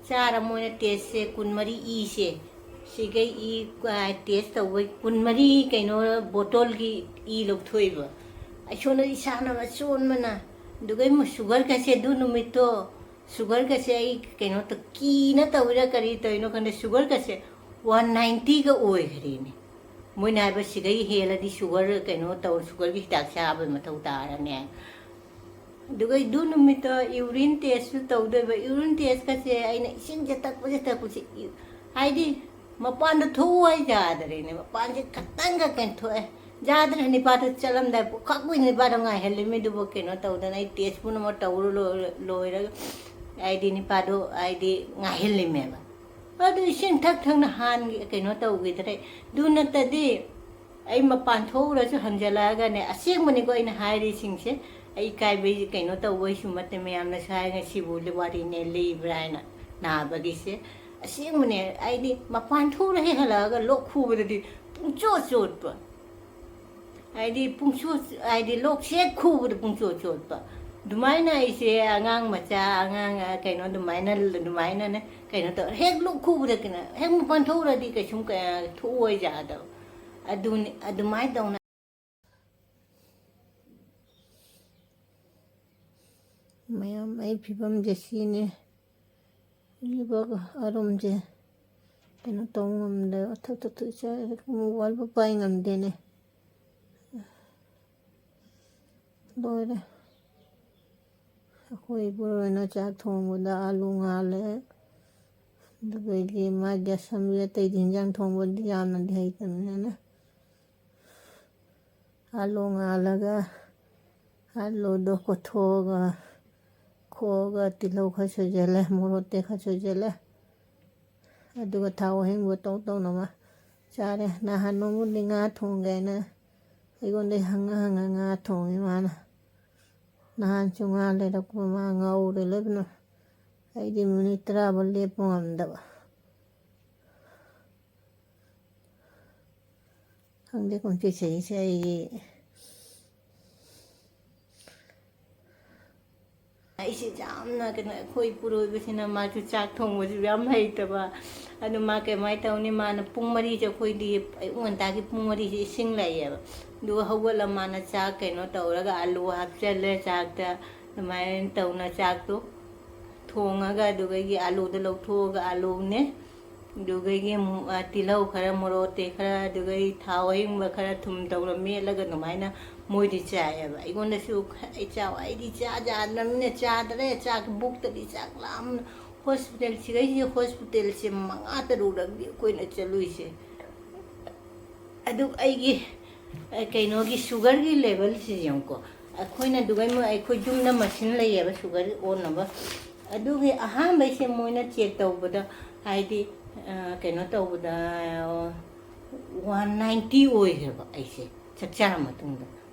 ꯆꯥꯔ ꯃꯣꯏꯅ ꯇꯦꯁꯁꯦ ꯀꯨꯟꯃꯔꯤ ꯏꯁꯦ, ꯁꯤꯒꯩ ꯏ, ꯑ, ꯇꯦꯁ ꯇꯧꯕꯩ ꯀꯨꯟꯃꯔꯤ ꯀꯩꯅꯣ ꯕꯣꯇꯜꯒꯤ ꯏ ꯂꯧꯊꯣꯛꯏꯕ꯫ ꯑꯩ ꯁꯣꯝꯗ ꯏꯁꯥꯅ ꯁꯣꯟꯕꯅ, ꯑꯗꯨꯒꯩ ꯑꯃꯨꯛ ꯁꯨꯒꯔꯒꯁꯦ ꯑꯗꯨ ꯅꯨꯃꯤꯠꯇꯣ, ꯁꯨꯒꯔꯒꯁꯦ ꯑꯩ ꯀꯩꯅꯣ ꯇꯧ-, ꯀꯤꯅ ꯇꯧꯔꯤꯔꯥ ꯀꯔꯤ ꯇꯧꯔꯤꯅꯣ ꯈꯪꯗꯦ, ꯁꯨꯒꯔꯒꯁꯦ ꯋꯥꯟ ꯅꯥꯏꯟꯇꯤꯒ ꯑꯣꯏꯈ꯭ꯔꯦꯅꯦ꯫ ꯃꯣꯏꯅ ꯍꯥꯏꯕ ꯁꯤꯒꯩ ꯍꯦꯜꯂꯗꯤ ꯁꯨꯒꯔ ꯀꯩꯅꯣ ꯇꯧ, ꯁꯨꯒꯔꯒꯤ ꯍꯤꯗꯥꯛ ꯆꯥꯕꯩ ꯃꯊꯧ ꯇꯥꯔꯅꯤ ꯍꯥꯏ꯫ ꯑꯗꯨꯒ ꯑꯗꯨ ꯅꯨꯃꯤꯠꯇꯣ ꯌꯨꯔꯤꯟ ꯇꯦꯁꯁꯨ ꯇꯧꯗꯣꯏꯕ꯫ ꯌꯨꯔꯤꯟ ꯇꯦꯁꯀꯁꯦ ꯑꯩꯅ ꯏꯁꯤꯡꯁꯦ ꯊꯛꯄꯁꯦ ꯊꯛꯄꯁꯦ ꯏ-, ꯍꯥꯏꯗꯤ ꯃꯄꯥꯟꯗ ꯊꯣꯛꯎ ꯍꯥꯏ ꯌꯥꯗ꯭ꯔꯦꯅꯦ꯫ ꯃꯄꯥꯟꯁꯦ ꯈꯇꯪꯒ ꯀꯩꯅꯣ ꯊꯣꯛꯑꯦ꯫ ꯌꯥꯗ꯭ꯔꯦ, ꯅꯤꯄꯥꯗꯣ ꯆꯠꯂꯝꯗꯥꯏ ꯄꯨꯈꯛ ꯀꯨꯏꯅ ꯅꯤꯄꯥꯗꯣ ꯉꯥꯏꯍꯜꯂꯤꯃꯤ꯫ ꯑꯗꯨꯕꯨ ꯀꯩꯅꯣ ꯇꯧꯗꯅ ꯑꯩ ꯇꯦꯁ ꯄꯨꯝꯅꯃꯛ ꯇꯧꯔ ꯂꯣꯏꯔ-, ꯂꯣꯏꯔꯒ ꯍꯥꯏꯗꯤ ꯅꯤꯄꯥꯗꯣ ꯍꯥꯏꯗꯤ ꯉꯥꯏꯍꯜꯂꯤꯃꯦꯕ꯫ ꯑꯗꯨ ꯏꯁꯤꯡ ꯊꯛ ꯊꯛꯅ ꯍꯥꯟꯒꯤ-, ꯀꯩꯅꯣ ꯇꯧꯈꯤꯗ꯭ꯔꯦ꯫ ꯑꯗꯨ ꯅꯠꯇꯗꯤ ꯑꯩ ꯃꯄꯥꯟ ꯊꯣꯛꯎꯔꯁꯨ ꯍꯟꯖꯜꯂꯛꯑꯒꯅꯦ, ꯑꯁꯦꯡꯕꯅꯤꯀꯣ ꯑꯩꯅ ꯍꯥꯏꯔꯤꯁꯤꯡꯁꯦ, ꯑꯩ ꯏꯀꯥꯏꯕꯩ ꯀꯩꯅꯣ ꯇꯧꯕꯩꯁꯨ ꯅꯠꯇꯦ, ꯃꯌꯥꯝꯅꯁꯨ ꯍꯥꯏ ꯉꯁꯤꯕꯨ ꯋꯥꯔꯤꯅꯦ ꯂꯤꯕ꯭ꯔꯥ ꯍꯥꯏꯅ ꯅꯥꯕꯒꯤꯁꯦ꯫ ꯑꯁꯦꯡꯕꯅꯦ, ꯑꯩꯗꯤ ꯃꯄꯥꯟ ꯊꯣꯛꯎꯔ ꯍꯦꯛ ꯍꯜꯂꯛꯑꯒ ꯂꯣꯛ ꯈꯨꯕꯗꯗꯤ ꯄꯨꯡꯆꯣꯠ ꯆꯣꯠꯄ꯫ ꯍꯥꯏꯗꯤ ꯄꯨꯡꯆꯣꯠ, ꯍꯥꯏꯗꯤ ꯂꯣꯛꯁꯦ ꯍꯦꯛ ꯈꯨꯕꯗ ꯄꯨꯡꯆꯣꯠ ꯆꯣꯠꯄ꯫ ꯑꯗꯨꯃꯥꯏꯅ ꯑꯩꯁꯦ ꯑꯉꯥꯡ ꯃꯆꯥ, ꯑꯉꯥꯡ, ꯑ, ꯀꯩꯅꯣ ꯑꯗꯨꯃꯥꯏꯅ, ꯑꯗꯨꯃꯥꯏꯅꯅꯦ ꯀꯩꯅꯣ ꯇꯧꯔꯦ꯫ ꯍꯦꯛ ꯂꯣꯛ ꯈꯨꯕꯗ ꯀꯩꯅꯣ, ꯍꯦꯛ ꯃꯄꯥꯟ ꯊꯣꯛꯎꯔꯗꯤ ꯀꯩꯁꯨꯝ ꯀ-, ꯊꯣꯛꯑꯣꯏ ꯌꯥꯗꯕ꯫ ꯑꯗꯨꯅꯤ, ꯑꯗꯨꯃꯥꯏꯅ ꯇꯧꯅ꯫ ꯃꯌꯥꯝ, ꯑꯩ ꯐꯤꯕꯝꯁꯦ ꯁꯤꯅꯤ꯫ ꯍꯧꯖꯤꯛꯐꯥꯎ ꯑꯔꯨꯝꯁꯦ ꯀꯩꯅꯣ ꯇꯧ ꯉꯝꯗꯦ꯫ ꯑꯊꯨ-, ꯊꯨ-, ꯊꯨ-, ꯆꯥ-, ꯃꯣꯕꯥꯏꯜꯕꯨ ꯄꯥꯏ ꯉꯝꯗꯦꯅꯦ꯫ ꯂꯣꯏꯔꯦ꯫ ꯑꯩꯈꯣꯏ ꯏꯄꯨꯔꯣꯏꯅ ꯆꯥꯛ ꯊꯣꯡꯕꯗ ꯑꯥꯂꯨ ꯉꯥꯜꯂꯦ꯫ ꯑꯗꯨꯗꯩꯗꯤ ꯃꯥꯒꯤ ꯑꯁꯝꯕꯤ ꯑꯇꯩꯗꯤ ꯍꯤꯟꯖꯥꯡ ꯊꯣꯡꯕꯗꯤ ꯌꯥꯝꯅꯗꯤ ꯍꯩꯇꯕꯅꯤꯅ꯫ ꯑꯥꯂꯨ ꯉꯥꯜꯂꯒ, ꯑꯥꯂꯨꯗꯣ ꯀꯣꯠꯊꯣꯛꯑꯒ, ꯈꯣꯛꯑꯒ, ꯇꯤꯜꯍꯧ ꯈꯔ ꯁꯣꯏꯖꯜꯂꯦ, ꯃꯣꯔꯣꯛ ꯑꯇꯦꯛ ꯈꯔ ꯁꯣꯏꯖꯜꯂꯦ꯫ ꯑꯗꯨꯒ ꯊꯥꯎ ꯑꯍꯤꯡꯕ ꯇꯧ ꯇꯧꯅ ꯑꯃ ꯆꯥꯔꯦ꯫ ꯅꯍꯥꯟ ꯅꯣꯡꯃꯗꯤ ꯉꯥ ꯊꯣꯡꯒꯦ ꯍꯥꯏꯅ ꯑꯩꯉꯣꯟꯗ ꯍꯪꯉ ꯍꯪꯉ ꯉꯥ ꯊꯣꯡꯉꯤ ꯃꯥꯅ꯫ ꯅꯍꯥꯟꯁꯨ ꯉꯥ ꯂꯩꯔꯛꯄ, ꯃꯥ ꯉꯧꯔꯦ ꯂꯣꯏꯅ꯫ ꯑꯩꯗꯤ ꯃꯤꯅꯤꯠ ꯇꯔꯥꯐꯥꯎ ꯂꯦꯞꯄ ꯉꯝꯗꯕ꯫ ꯈꯪꯗꯦ, ꯀꯨꯝꯁꯤ ꯆꯍꯤꯁꯦ ꯑꯩ ꯑꯩꯁꯦ ꯌꯥꯝꯅ ꯀꯩꯅꯣ, ꯑꯩꯈꯣꯏ ꯏꯄꯨꯔꯣꯏꯕꯁꯤꯅ ꯃꯥꯁꯨ ꯆꯥꯛ ꯊꯣꯡꯕꯁꯨ ꯌꯥꯝ ꯍꯩꯇꯕ꯫ ꯑꯗꯨ ꯃꯥ ꯀꯃꯥꯏꯅ ꯇꯧꯅꯤ? ꯃꯥꯅ ꯄꯨꯡ ꯃꯔꯤꯁꯦ, ꯑꯩꯈꯣꯏꯗꯤ ꯑꯌꯨꯛ ꯉꯟꯇꯥꯒꯤ ꯄꯨꯡ ꯃꯔꯤꯁꯦ ꯏꯁꯤꯡ ꯂꯥꯛꯑꯦꯕ꯫ ꯑꯗꯨꯒ ꯍꯧꯒꯠꯂ ꯃꯥꯅ ꯆꯥꯛ ꯀꯩꯅꯣ ꯇꯧꯔꯒ ꯑꯂꯨ ꯍꯥꯞꯆꯜꯂꯦ ꯆꯥꯛꯇ꯫ ꯑꯗꯨꯃꯥꯏꯅ ꯇꯧꯅ ꯆꯥꯛꯇꯣ ꯊꯣꯡꯉꯒ, ꯑꯗꯨꯗꯒꯤ ꯑꯂꯨꯗꯣ ꯂꯧꯊꯣꯛꯑꯒ ꯑꯂꯨꯅꯦ, ꯑꯗꯨꯗꯒꯤ ꯃꯨ-, ꯑ, ꯇꯤꯜꯍꯧ ꯈꯔ, ꯃꯣꯔꯣꯛ ꯑꯇꯦꯛ ꯈꯔ, ꯑꯗꯨꯗꯒꯤ ꯊꯥꯎ ꯑꯍꯤꯡꯕ ꯈꯔ, ꯊꯨꯝ ꯇꯧꯔ ꯃꯦꯠꯂꯒ ꯑꯗꯨꯃꯥꯏꯅ ꯃꯣꯏꯗꯤ ꯆꯥꯏꯌꯦꯕ꯫ ꯑꯩꯉꯣꯟꯗꯁꯨ ꯈ-, ꯑꯩ ꯆꯥꯎ, ꯑꯩꯗꯤ ꯆꯥ ꯌꯥꯗ꯭ꯔꯕꯅꯤꯅ ꯆꯥꯗ꯭ꯔꯦ꯫ ꯆꯥꯛ ꯕꯨꯛꯇꯗꯤ ꯆꯥꯛ ꯂꯥꯝꯅ ꯍꯣꯁꯄꯤꯇꯥꯜ ꯁꯤꯒꯩꯁꯤꯗ ꯍꯣꯁꯄꯤꯇꯥꯜꯁꯦ ꯃꯉꯥ ꯇꯔꯨꯛꯂꯛꯗꯤ ꯑꯩꯈꯣꯏꯅ ꯆꯠꯂꯨꯏꯁꯦ꯫ ꯑꯗꯨ ꯑꯩꯒꯤ, ꯑ, ꯀꯩꯅꯣꯒꯤ ꯁꯨꯒꯔꯒꯤ ꯂꯦꯚꯦꯜꯁꯤ ꯌꯦꯡꯉꯨꯀꯣ꯫ ꯑꯩꯈꯣꯏꯅ ꯑꯗꯨꯒꯩ ꯃꯣꯏ ꯑꯩꯈꯣꯏ ꯌꯨꯝꯗ ꯃꯁꯤꯟ ꯂꯩꯌꯦꯕ ꯁꯨꯒꯔ ꯑꯣꯟꯅꯕ꯫ ꯑꯗꯨꯒꯤ ꯑꯍꯥꯟꯕꯩꯁꯦ ꯃꯣꯏꯅ ꯆꯦꯛ ꯇꯧꯕꯗ, ꯍꯥꯏꯗꯤ, ꯑ, ꯀꯩꯅꯣ ꯇꯧꯕꯗ, ꯑ, ꯋꯥꯟ ꯅꯥꯏꯟꯇꯤ ꯑꯣꯏꯈ꯭ꯔꯕ ꯑꯩꯁꯦ ꯆꯥꯛ ꯆꯥꯔ ꯃꯇꯨꯡꯗ꯫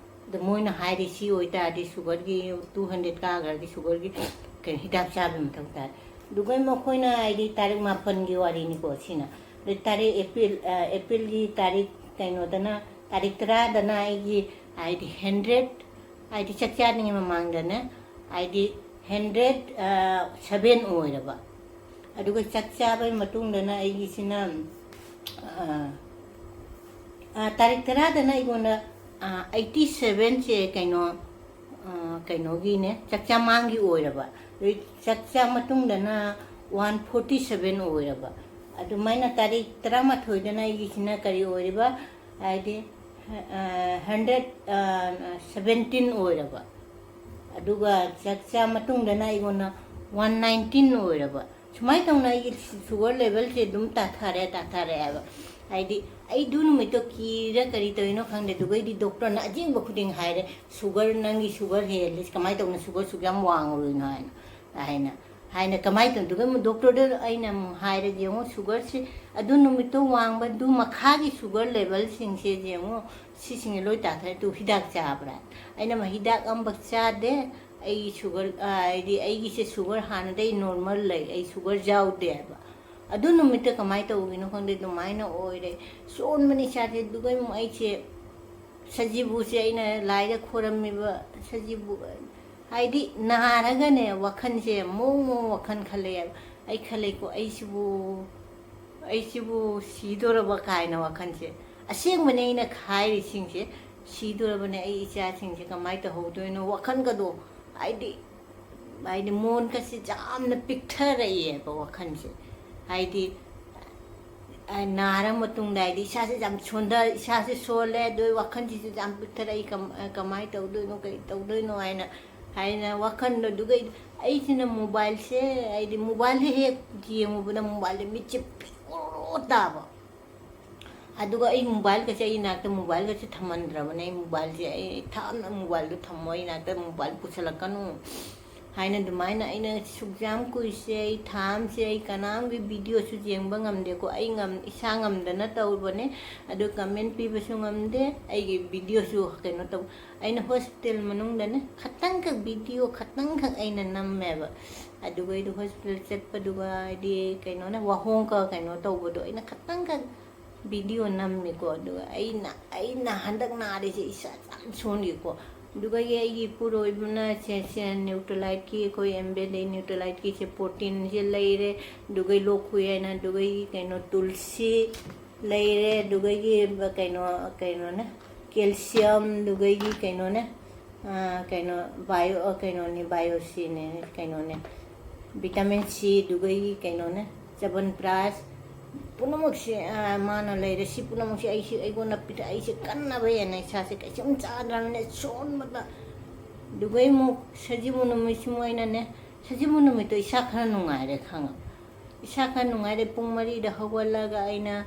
ꯑꯗꯣ ꯃꯣꯏꯅ ꯍꯥꯏꯔꯤ, ꯁꯤ ꯑꯣꯏꯇꯥꯔꯗꯤ ꯁꯨꯒꯔꯒꯤ ꯇꯨ ꯍꯟꯗ꯭ꯔꯦꯗ ꯀꯥꯈ꯭ꯔꯗꯤ ꯁꯨꯒꯔꯒꯤ ꯀꯩꯅꯣ ꯍꯤꯗꯥꯛ ꯆꯥꯕꯒꯤ ꯃꯊꯧ ꯇꯥꯏ꯫ ꯑꯗꯨꯒ ꯃꯈꯣꯏꯅ ꯍꯥꯏꯗꯤ ꯇꯥꯔꯤꯛ ꯃꯥꯄꯟꯒꯤ ꯋꯥꯔꯤꯅꯤꯀꯣ ꯁꯤꯅ꯫ ꯑꯗꯩ ꯇꯥꯔꯤꯛ ꯑꯦꯄ꯭ꯔꯤꯜ, ꯑ, ꯑꯦꯄ꯭ꯔꯤꯜꯒꯤ ꯇꯥꯔꯤꯛ ꯀꯩꯅꯣꯗꯅ, ꯇꯥꯔꯤꯛ ꯇꯔꯥꯗꯅ ꯑꯩꯒꯤ ꯍꯥꯏꯗꯤ ꯍꯟꯗ꯭ꯔꯦꯗ, ꯍꯥꯏꯗꯤ ꯆꯥꯛ ꯆꯥꯗ꯭ꯔꯤꯉꯩ ꯃꯃꯥꯡꯗꯅꯦ, ꯍꯥꯏꯗꯤ ꯍꯟꯗ꯭ꯔꯦꯗ, ꯑ, ꯁꯚꯦꯟ ꯑꯣꯏꯔꯕ꯫ ꯑꯗꯨꯒ ꯆꯥꯛ ꯆꯥꯕꯒꯤ ꯃꯇꯨꯡꯗꯅ ꯑꯩꯒꯤꯁꯤꯅ, ꯑ, ꯑ, ꯇꯥꯔꯤꯛ ꯇꯔꯥꯗꯅ ꯑꯩꯉꯣꯟꯗ, ꯑ, ꯑꯩꯠꯇꯤ ꯁꯚꯦꯟꯁꯦ ꯀꯩꯅꯣ, ꯑ, ꯀꯩꯅꯣꯒꯤꯅꯦ, ꯆꯥꯛꯆꯥ ꯃꯥꯡꯒꯤ ꯑꯣꯏꯔꯕ꯫ ꯑꯗꯩ ꯆꯥꯛꯆꯥ ꯃꯇꯨꯡꯗꯅ ꯋꯥꯟ ꯐꯣꯔꯇꯤ ꯁꯚꯦꯟ ꯑꯣꯏꯔꯕ꯫ ꯑꯗꯨꯃꯥꯏꯅ ꯇꯥꯔꯤꯛ ꯇꯔꯥꯃꯥꯊꯣꯏꯗꯅ ꯑꯩꯒꯤꯁꯤꯅ ꯀꯔꯤ ꯑꯣꯏꯔꯤꯕ? ꯍꯥꯏꯗꯤ, ꯑ, ꯍꯟꯗ꯭ꯔꯦꯗ, ꯑ, ꯁꯚꯦꯟꯇꯤꯟ ꯑꯣꯏꯔꯕ꯫ ꯑꯗꯨꯒ ꯆꯥꯛꯆꯥ ꯃꯇꯨꯡꯗꯅ ꯑꯩꯉꯣꯟꯗ ꯋꯥꯟ ꯅꯥꯏꯟꯇꯤꯟ ꯑꯣꯏꯔꯕ꯫ ꯁꯨꯃꯥꯏꯅ ꯇꯧꯅ ꯑꯩꯒꯤ ꯁꯨꯒꯔ ꯂꯦꯚꯦꯜꯁꯦ ꯑꯗꯨꯝ ꯇꯥꯊꯔꯦ, ꯇꯥꯊꯔꯦ ꯍꯥꯏꯕ꯫ ꯍꯥꯏꯗꯤ ꯑꯩ ꯑꯗꯨ ꯅꯨꯃꯤꯠꯇꯣ ꯀꯤꯔ ꯀꯔꯤ ꯇꯧꯔꯤꯅꯣ ꯈꯪꯗꯦ, ꯑꯗꯨꯒꯩꯗꯤ ꯗꯣꯛꯇꯔꯅ ꯑꯖꯦꯡꯕ ꯈꯨꯗꯤꯡ ꯍꯥꯏꯔꯦ, "ꯁꯨꯒꯔ, ꯅꯪꯒꯤ ꯁꯨꯒꯔ ꯍꯦꯜꯂꯤ, ꯀꯃꯥꯏꯅ ꯇꯧꯅ ꯁꯨꯒꯔ ꯁꯨꯛ ꯌꯥꯝ ꯋꯥꯡꯉꯨꯔꯤꯅꯣ?" ꯍꯥꯏꯅ, ꯍꯥꯏꯅ, ꯍꯥꯏꯅ ꯀꯃꯥꯏꯅ ꯇꯧꯅ? ꯑꯗꯨꯒ ꯑꯃꯨꯛ ꯗꯣꯛꯇꯔꯗ ꯑꯩꯅ ꯑꯃꯨꯛ ꯍꯥꯏꯔꯦ, "ꯌꯦꯡꯉꯣ, ꯁꯨꯒꯔꯁꯤ ꯑꯗꯨ ꯅꯨꯃꯤꯠꯇꯣ ꯋꯥꯡꯕ, ꯑꯗꯨ ꯃꯈꯥꯒꯤ ꯁꯨꯒꯔ ꯂꯦꯚꯦꯜꯁꯤꯡꯁꯦ ꯌꯦꯡꯉꯣ, ꯁꯤꯁꯤꯡꯁꯦ ꯂꯣꯏ ꯇꯥꯊꯔꯦ, ꯑꯗꯨ ꯍꯤꯗꯥꯛ ꯆꯥꯕ꯭ꯔꯥ?" ꯑꯩꯅ ꯑꯃ ꯍꯤꯗꯥꯛ ꯑꯃꯐꯥꯎ ꯆꯥꯗꯦ, ꯑꯩ ꯁꯨꯒꯔ, ꯑ, ꯍꯥꯏꯗꯤ ꯑꯩꯒꯤꯁꯦ ꯁꯨꯒꯔ ꯍꯥꯟꯅꯗꯩ ꯅꯣꯔꯃꯦꯜ ꯂꯩ, ꯑꯩ ꯁꯨꯒꯔ ꯌꯥꯎꯗꯦ ꯍꯥꯏꯕ꯫ ꯑꯗꯨ ꯅꯨꯃꯤꯠꯇ ꯀꯃꯥꯏꯅ ꯇꯧꯕꯒꯤꯅꯣ ꯈꯪꯗꯦ, ꯑꯗꯨꯃꯥꯏꯅ ꯑꯣꯏꯔꯦ꯫ ꯁꯣꯟꯕꯅꯤ ꯏꯁꯥꯁꯦ꯫ ꯑꯗꯨꯒ ꯑꯃꯨꯛ ꯑꯩꯁꯦ ꯁꯖꯤꯕꯨꯁꯦ ꯑꯩꯅ ꯂꯥꯏꯗ ꯈꯣꯏꯔꯝꯃꯤꯕ ꯁꯖꯤꯕꯨ, ꯍꯥꯏꯗꯤ ꯅꯥꯔꯒꯅꯦ ꯋꯥꯈꯜꯁꯦ ꯃꯑꯣꯡ ꯃꯑꯣꯡ ꯋꯥꯈꯜ ꯈꯜꯂꯦ ꯍꯥꯏꯕ꯫ ꯑꯩ ꯈꯜꯂꯦꯀꯣ, "ꯑꯩꯁꯤꯕꯨ, ꯑꯩꯁꯤꯕꯨ ꯁꯤꯗꯣꯔꯕ?" ꯀꯥꯏꯅ ꯋꯥꯈꯜꯁꯦ꯫ ꯑꯁꯦꯡꯕꯅꯦ ꯑꯩꯅ ꯈꯥꯏꯔꯤꯁꯤꯡꯁꯦ, "ꯁꯤꯗꯣꯔꯕꯅꯦ, ꯑꯩ ꯏꯆꯥꯁꯤꯡꯁꯦ ꯀꯃꯥꯏꯅ ꯇꯧꯍꯧꯗꯣꯏꯅꯣ?" ꯋꯥꯈꯜꯒꯗꯣ, ꯍꯥꯏꯗꯤ, ꯍꯥꯏꯗꯤ ꯃꯣꯟꯒꯁꯦ ꯌꯥꯝꯅ ꯄꯤꯛꯊꯔꯛꯑꯦꯕ ꯋꯥꯈꯜꯁꯦ꯫ ꯍꯥꯏꯗꯤ, ꯑ, ꯅꯥꯔ ꯃꯇꯨꯡꯗ ꯍꯥꯏꯗꯤ ꯏꯁꯥꯁꯦ ꯌꯥꯝ ꯁꯣꯟꯊ-, ꯏꯁꯥꯁꯦ ꯁꯣꯜꯂꯦ, ꯑꯗꯨ ꯋꯥꯈꯜꯁꯤꯁꯨ ꯌꯥꯝ ꯄꯤꯛꯊꯔꯛꯏ, ꯀꯝ-, ꯑ, ꯀꯃꯥꯏꯅ ꯇꯧꯗꯣꯏꯅꯣ, ꯀꯔꯤ ꯇꯧꯗꯣꯏꯅꯣ ꯍꯥꯏꯅ, ꯍꯥꯏꯅ ꯋꯥꯈꯜꯗꯣ꯫ ꯑꯗꯨꯒ ꯑꯩꯁꯤꯅ ꯃꯣꯕꯥꯏꯜꯁꯦ, ꯍꯥꯏꯗꯤ ꯃꯣꯕꯥꯏꯜꯁꯦ ꯍꯦꯛ ꯌꯦꯡꯉꯨꯕꯗ ꯃꯣꯕꯥꯏꯜꯁꯦ ꯃꯤꯠꯁꯦ ꯄꯤꯛꯑꯣ ꯇꯥꯕ꯫ ꯑꯗꯨꯒ ꯑꯩ ꯃꯣꯕꯥꯏꯜꯒꯁꯦ ꯑꯩ ꯏꯅꯥꯛꯇ ꯃꯣꯕꯥꯏꯜꯒꯁꯦ ꯊꯝꯍꯟꯗ꯭ꯔꯕꯅꯦ꯫ ꯑꯩ ꯃꯣꯕꯥꯏꯜꯁꯦ ꯑꯩ ꯊꯝꯅ, "ꯃꯣꯕꯥꯏꯜꯗꯣ ꯊꯝꯃꯣ, ꯑꯩ ꯏꯅꯥꯛꯇ ꯃꯣꯕꯥꯏꯜ ꯄꯨꯁꯜꯂꯛꯀꯅꯨ, ꯍꯥꯏꯅ ꯑꯗꯨꯃꯥꯏꯅ ꯑꯩꯅ ꯁꯨꯛ ꯌꯥꯝ ꯀꯨꯏꯁꯦ, ꯑꯩ ꯊꯥ ꯑꯃꯁꯦ ꯑꯩ ꯀꯅꯥꯝꯒꯤ ꯚꯤꯗꯤꯑꯣꯁꯨ ꯌꯦꯡꯕ ꯉꯝꯗꯦꯀꯣ꯫ ꯑꯩ ꯉꯝ-, ꯏꯁꯥ ꯉꯝꯗꯅ ꯇꯧꯕꯅꯦ꯫ ꯑꯗꯨ ꯀꯃꯦꯟ ꯄꯤꯕꯁꯨ ꯉꯝꯗꯦ, ꯑꯩꯒꯤ ꯚꯤꯗꯤꯑꯣꯁꯨ ꯀꯩꯅꯣ ꯇꯧ-, ꯑꯩꯅ ꯍꯣꯁꯄꯤꯇꯥꯜ ꯃꯅꯨꯡꯗꯅꯦ ꯈꯇꯪꯈꯛ ꯚꯤꯗꯤꯑꯣ ꯈꯇꯪꯈꯛ ꯑꯩꯅ ꯅꯝꯃꯦꯕ꯫ ꯑꯗꯨꯒ ꯑꯩꯗꯣ ꯍꯣꯁꯄꯤꯇꯥꯜ ꯆꯠꯄꯗꯨꯒ ꯍꯥꯏꯗꯤ ꯀꯩꯅꯣꯅꯦ, ꯋꯥꯍꯣꯡꯒ ꯀꯩꯅꯣ ꯇꯧꯕꯗꯣ ꯑꯩꯅ ꯈꯇꯪꯈꯛ ꯚꯤꯗꯤꯑꯣ ꯅꯝꯃꯤꯀꯣ꯫ ꯑꯗꯨꯒ ꯑꯩꯅ, ꯑꯩꯅ ꯍꯟꯗꯛ ꯅꯥꯔꯤꯁꯦ ꯏꯁꯥ ꯌꯥꯝ ꯁꯣꯟꯂꯤꯀꯣ꯫ ꯑꯗꯨꯒ ꯑꯩꯒꯤ ꯏꯄꯨꯔꯣꯏꯕꯅ ꯁꯦ, ꯁꯦ ꯅ꯭ꯌꯨꯇ꯭ꯔꯣꯂꯥꯏꯠꯀꯤ, ꯑꯩꯈꯣꯏ ꯑꯦꯝꯕꯦꯗꯩ ꯅ꯭ꯌꯨꯇ꯭ꯔꯣꯂꯥꯏꯠꯀꯤꯁꯦ ꯄ꯭ꯔꯣꯇꯤꯟꯁꯦ ꯂꯩꯔꯦ, ꯑꯗꯨꯒ ꯂꯣꯛ ꯈꯨꯏ ꯍꯥꯏꯅ, ꯑꯗꯨꯒ ꯑꯩꯒꯤ ꯀꯩꯅꯣ ꯇꯨꯜꯁꯤ ꯂꯩꯔꯦ, ꯑꯗꯨꯒ ꯑꯩꯒꯤ ꯀꯩꯅꯣ, ꯀꯩꯅꯣꯅꯦ, ꯀꯦꯜꯁꯤꯌꯝ, ꯑꯗꯨꯒ ꯑꯩꯒꯤ ꯀꯩꯅꯣꯅꯦ, ꯑꯥ, ꯀꯩꯅꯣ, ꯕꯥꯏꯑꯣ, ꯑꯥ, ꯀꯩꯅꯣꯅꯦ, ꯕꯥꯏꯑꯣꯁꯤꯅꯦ, ꯀꯩꯅꯣꯅꯦ, ꯚꯤꯇꯥꯃꯤꯟ ꯁꯤ, ꯑꯗꯨꯒ ꯑꯩꯒꯤ ꯀꯩꯅꯣꯅꯦ, ꯆꯕꯟꯄ꯭ꯔꯥꯁ, ꯄꯨꯝꯅꯃꯛꯁꯦ, ꯑꯥ, ꯃꯥꯅ ꯂꯩꯔꯦ꯫ ꯁꯤ ꯄꯨꯝꯅꯃꯛꯁꯦ ꯑꯩꯁꯦ, ꯑꯩꯉꯣꯟꯗ ꯄꯤꯊꯛ-, ꯑꯩꯁꯦ ꯀꯟꯅꯕ ꯍꯦꯟꯅ ꯏꯁꯥꯁꯦ ꯀꯩꯁꯨꯝ ꯆꯥꯗ꯭ꯔꯕꯅꯤꯅ ꯁꯣꯟꯕꯗ꯫ ꯑꯗꯨꯒ ꯑꯃꯨꯛ ꯁꯖꯤꯕꯨ ꯅꯨꯃꯤꯠꯁꯤꯃ ꯑꯩꯅꯅꯦ, ꯁꯖꯤꯕꯨ ꯅꯨꯃꯤꯠꯇꯣ ꯏꯁꯥ ꯈꯔ ꯅꯨꯡꯉꯥꯏꯔꯦ ꯈꯪꯉꯕ꯫ ꯏꯁꯥ ꯈꯔ ꯅꯨꯡꯉꯥꯏꯔꯦ, ꯄꯨꯡ ꯃꯔꯤꯗ ꯍꯧꯒꯠꯂꯒ ꯑꯩꯅ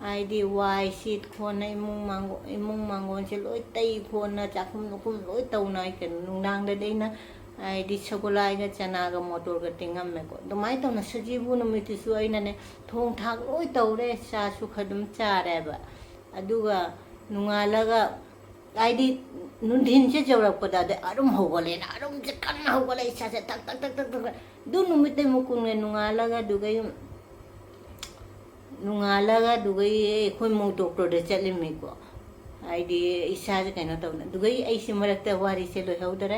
ꯍꯥꯏꯗꯤ ꯋꯥꯏ ꯁꯤꯠ ꯈꯣꯠꯅ ꯏꯃꯨꯡ ꯃꯥꯡꯒꯣ-, ꯏꯃꯨꯡ ꯃꯥꯡꯒꯣꯟꯁꯦ ꯂꯣꯏ ꯇꯩ ꯈꯣꯠꯅ ꯆꯥꯛꯈꯨꯝ ꯅꯨꯈꯨꯝ ꯂꯣꯏ ꯇꯧꯅ ꯑꯩ ꯀꯩꯅꯣ ꯅꯨꯡꯗꯥꯡꯗꯗꯤ ꯑꯩꯅ ꯍꯥꯏꯗꯤ ꯁꯒꯣꯜꯍꯋꯥꯏꯒ ꯆꯅꯥꯒ ꯃꯣꯇꯣꯔꯒ ꯇꯤꯡꯉꯝꯃꯦꯀꯣ꯫ ꯑꯗꯨꯃꯥꯏꯅ ꯇꯧꯅ ꯁꯖꯤꯕꯨ ꯅꯨꯃꯤꯠꯇꯨꯁꯨ ꯑꯩꯅꯅꯦ ꯊꯣꯡ ꯊꯥꯛ ꯂꯣꯏ ꯇꯧꯔꯦ, ꯆꯥꯁꯨ ꯈꯔ ꯑꯗꯨꯝ ꯆꯥꯔꯦꯕ꯫ ꯑꯗꯨꯒ ꯅꯣꯡꯉꯥꯜꯂꯒ ꯍꯥꯏꯗꯤ ꯅꯨꯡꯊꯤꯟꯁꯦ ꯌꯧꯔꯛꯄꯗ ꯑꯗꯩ ꯑꯔꯨꯝ ꯍꯧꯒꯠꯂꯦꯅ, ꯑꯔꯨꯝꯁꯦ ꯀꯟꯅ ꯍꯧꯒꯠꯂꯦ, ꯏꯁꯥꯁꯦ ꯊꯛ ꯊꯛ ꯊꯛ ꯊꯛ ꯊꯛ꯫ ꯑꯗꯨ ꯅꯨꯃꯤꯠꯇꯩ ꯑꯃꯨꯛ ꯀꯨꯝꯃꯦ, ꯅꯣꯡꯉꯥꯜꯂꯒ ꯑꯗꯨꯒ ꯌꯨꯝ ꯅꯣꯡꯉꯥꯜꯂꯒ ꯑꯗꯨꯒ ꯑꯩꯈꯣꯏ ꯑꯃꯨꯛ ꯗꯣꯛꯇꯔꯗ ꯆꯠꯂꯤꯝꯃꯤꯀꯣ꯫ ꯍꯥꯏꯗꯤ ꯏꯁꯥꯁꯦ ꯀꯩꯅꯣ ꯇꯧꯅ꯫ ꯑꯗꯨꯒ ꯑꯩꯁꯦ ꯃꯔꯛꯇ ꯋꯥꯔꯤꯁꯦ ꯂꯣꯏꯍꯧꯗꯔꯦ꯫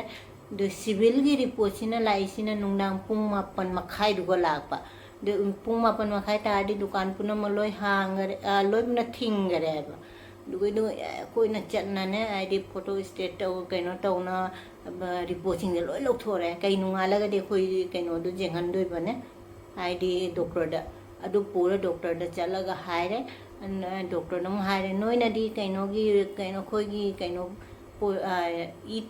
ꯑꯗꯨ ꯁꯤꯚꯤꯜꯒꯤ ꯔꯤꯄꯣꯔꯠꯁꯤꯅ ꯂꯥꯛꯏꯁꯤꯅ ꯅꯨꯡꯗꯥꯡ ꯄꯨꯡ ꯃꯥꯄꯟ ꯃꯈꯥꯏꯗꯨꯒ ꯂꯥꯛꯄ꯫ ꯑꯗꯨ ꯄꯨꯡ ꯃꯥꯄꯟ ꯃꯈꯥꯏ ꯇꯥꯔꯗꯤ ꯗꯨꯀꯥꯟ ꯄꯨꯝꯅꯃꯛ ꯂꯣꯏ ꯍꯥꯡꯈꯔꯦ, ꯑ, ꯂꯣꯏꯅ ꯊꯤꯡꯈꯔꯦꯕ꯫ ꯑꯗꯨꯒ ꯑꯗꯨ ꯑꯩꯈꯣꯏꯅ ꯆꯠꯅꯅꯦ, ꯍꯥꯏꯗꯤ ꯐꯣꯇꯣ ꯁ꯭ꯇꯦꯠ ꯇꯧ-, ꯀꯩꯅꯣ ꯇꯧꯅ, ꯑ, ꯔꯤꯄꯣꯔꯠꯁꯤꯡꯁꯦ ꯂꯣꯏ ꯂꯧꯊꯣꯔꯦ꯫ ꯀꯩ ꯅꯣꯡꯉꯥꯜꯂꯒꯗꯤ ꯑꯩꯈꯣꯏ ꯀꯩꯅꯣꯗꯣ ꯌꯦꯡꯍꯟꯗꯣꯏꯕꯅꯦ꯫ ꯍꯥꯏꯗꯤ ꯗꯣꯛꯇꯔꯗ꯫ ꯑꯗꯨ ꯄꯨꯔ ꯗꯣꯛꯇꯔꯗ ꯆꯠꯂꯒ ꯍꯥꯏꯔꯦ꯫ ꯑꯟ-, ꯗꯣꯛꯇꯔꯅ ꯑꯃꯨꯛ ꯍꯥꯏꯔꯦ, "ꯅꯣꯏꯅꯗꯤ ꯀꯩꯅꯣꯒꯤ, ꯀꯩꯅꯣ, ꯑꯩꯈꯣꯏꯒꯤ ꯀꯩꯅꯣ, ꯄꯣ-, ꯑ, ꯏ,